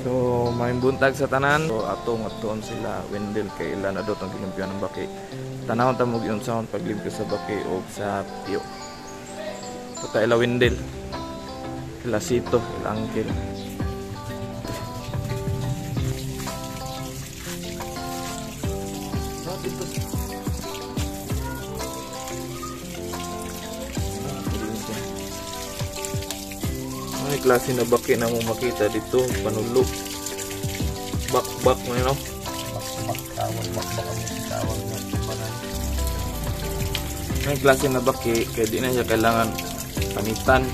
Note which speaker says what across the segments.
Speaker 1: So, may buntag sa tanan. So, atong atuon sila Wendell kay ila na dotong gilimpyo ng baki. Tanawon ta mo giunsaon paglimpyo sa baki o sa piyo. So, ta ila Wendell. Ila Sito, ila Uncle. Ano klase na baki na mo makita dito? Panulo. Bakbak mo yun, no?
Speaker 2: Bakbak tawag, bakbak ang tawag na balay.
Speaker 1: May klase na baki, kaya di na siya kailangan panitan.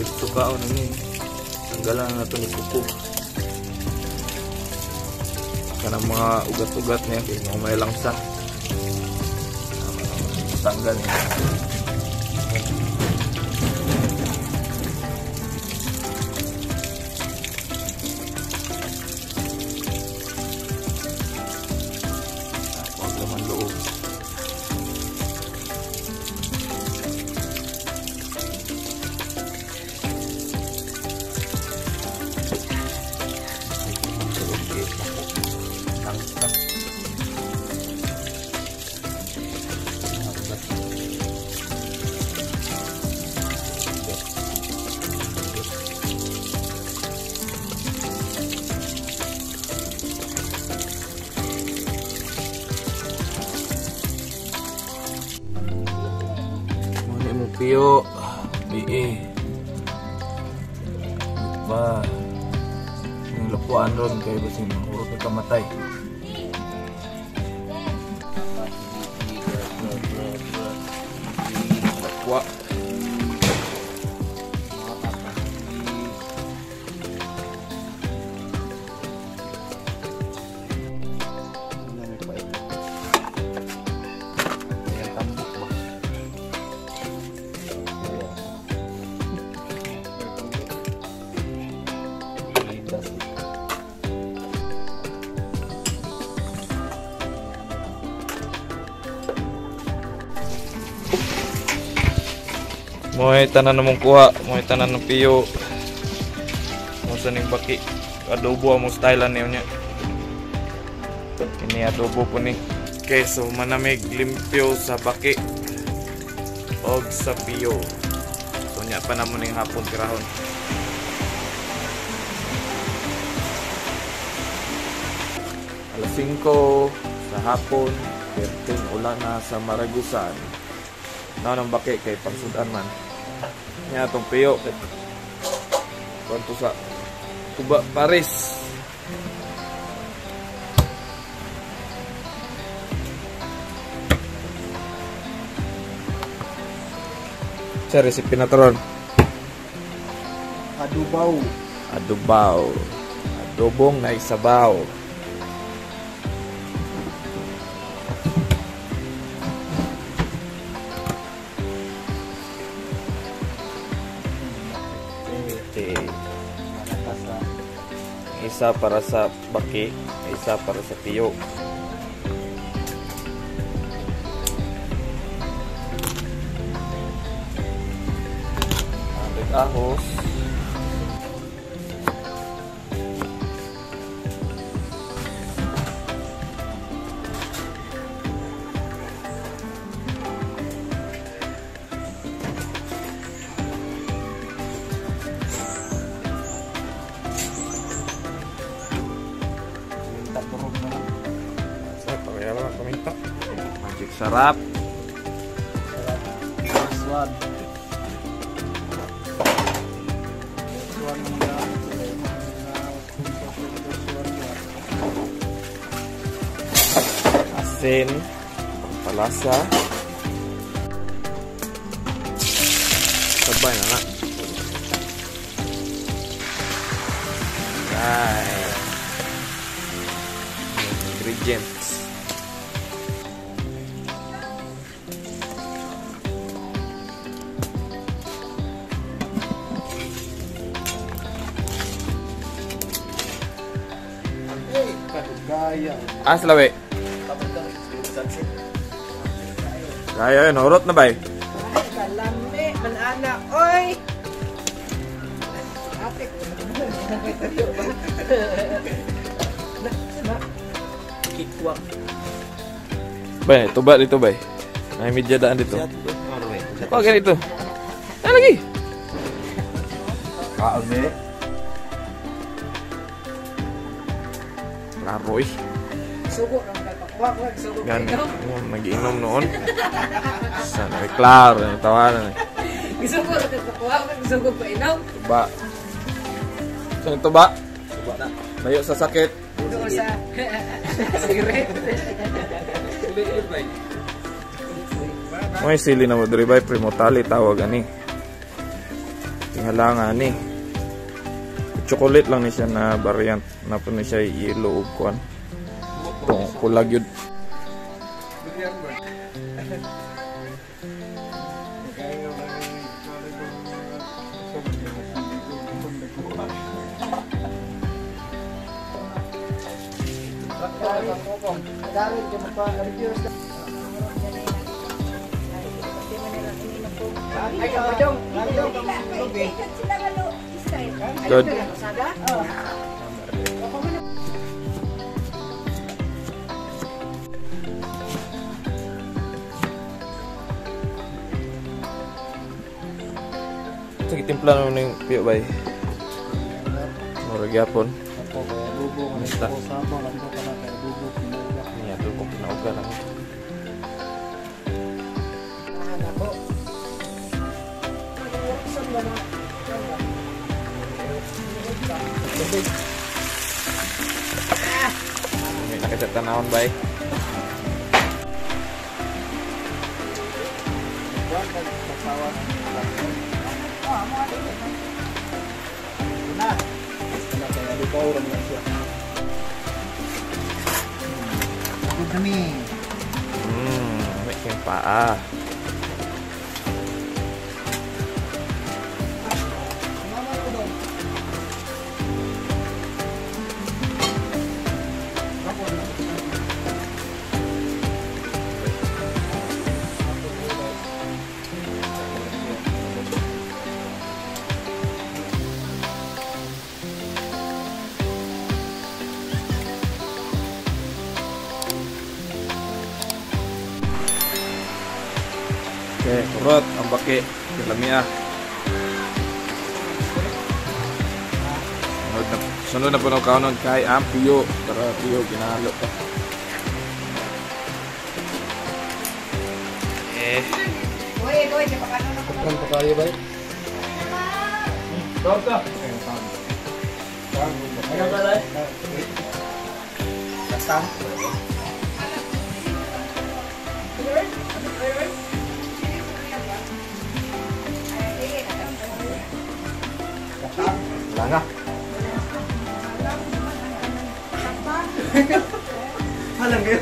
Speaker 1: Dito ka, ano ni? Tanggalan na ito ni kuko. Kanang mga ugat-ugat niya, kaya mga may langsa. Tanggal niya. Piyo, BE. Ba, yung lapuan ron kayo basin, urot na kamatay. Lapua. Mo'y tanan namong kuha, mo'y tanan ng piyo. Mo sa ning baki. Adobo among style niyo niya. Kini adobo po ni. Okay, so manamig limpyo sa baki og sa piyo. So nya pa namo ning hapon tirahon. Alas 5 sa hapon, perting ulan na sa Maragusan. Na nang baki kay pangsudan man. Nya atong piyo kay kwanto sa Cuba Paris. Sa recipe na toron.
Speaker 2: Adobaw.
Speaker 1: Adobaw. Adobong na isabaw. Isa para sa baki, isa para sa piyo. Ahos. Magic sarap.
Speaker 2: Sarap.
Speaker 1: Asin, palasa. Sabay na nga. Right. Ingredients. Ah, sila we. Kaya yun, horot na ba eh?
Speaker 3: Ay, kalami, manana, oy! Ate ko.
Speaker 2: Kikwak.
Speaker 1: Bay, tuba dito bay. May media daan dito. Pa ganito. Ah, lagi.
Speaker 2: Kaon me.
Speaker 1: Klaro eh.
Speaker 3: Sugo lang kay pakuha ko, sugo
Speaker 1: Gani.
Speaker 3: kayo.
Speaker 1: Nagiinom noon. Sana may klaro. Tawanan eh.
Speaker 3: Gisugo lang kay pakuha ko, sugo pa inom.
Speaker 1: Tuba. Saan tuba? Tuba na. Layo sa sakit.
Speaker 3: Doon sa cigarette.
Speaker 1: May sili na mo diri bay, primotali tawag ani. Tingala nga ani. Chocolate lang ni siya na variant na po ni siya yellow ug kuan. Tong kulag yun. Good. Sige, timpla naman yung piyo bay. Mura gyapon. Basta. Niya to ko pinauga lang. May nakita tanawon bay. May kayong paa. Okay, kurot ang baki kilamia. Sunod na po ng kaunon kay ang piyo. Tara piyo, ginalo pa. Eh.
Speaker 2: Kupran pa kayo bay.
Speaker 1: Toto.
Speaker 2: Ano ba bay? Kasam.
Speaker 1: Wala na.
Speaker 2: Halang kayo.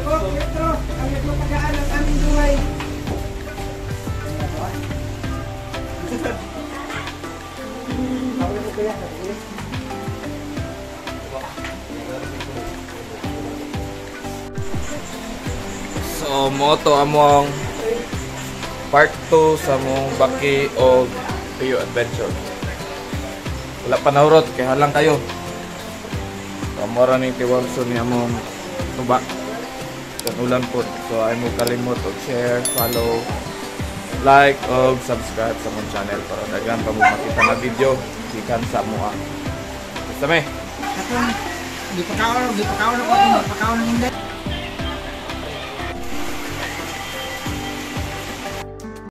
Speaker 3: Oh, Petro, ang nagpapagaan ng aming buhay.
Speaker 1: So, moto among part 2 sa mong baki o Piyo Adventure. Wala pa nahurot, kaya halang kayo. So, amora ni Tiwangson ni among tuba. Kanulan po. So, ay mo kalimot og share, follow, like, og subscribe sa mong channel para daghan pa mo makita na video gikan sa amoa. Basta me.
Speaker 3: Di pa kaon, di pa kaon ako, di pa kaon hindi.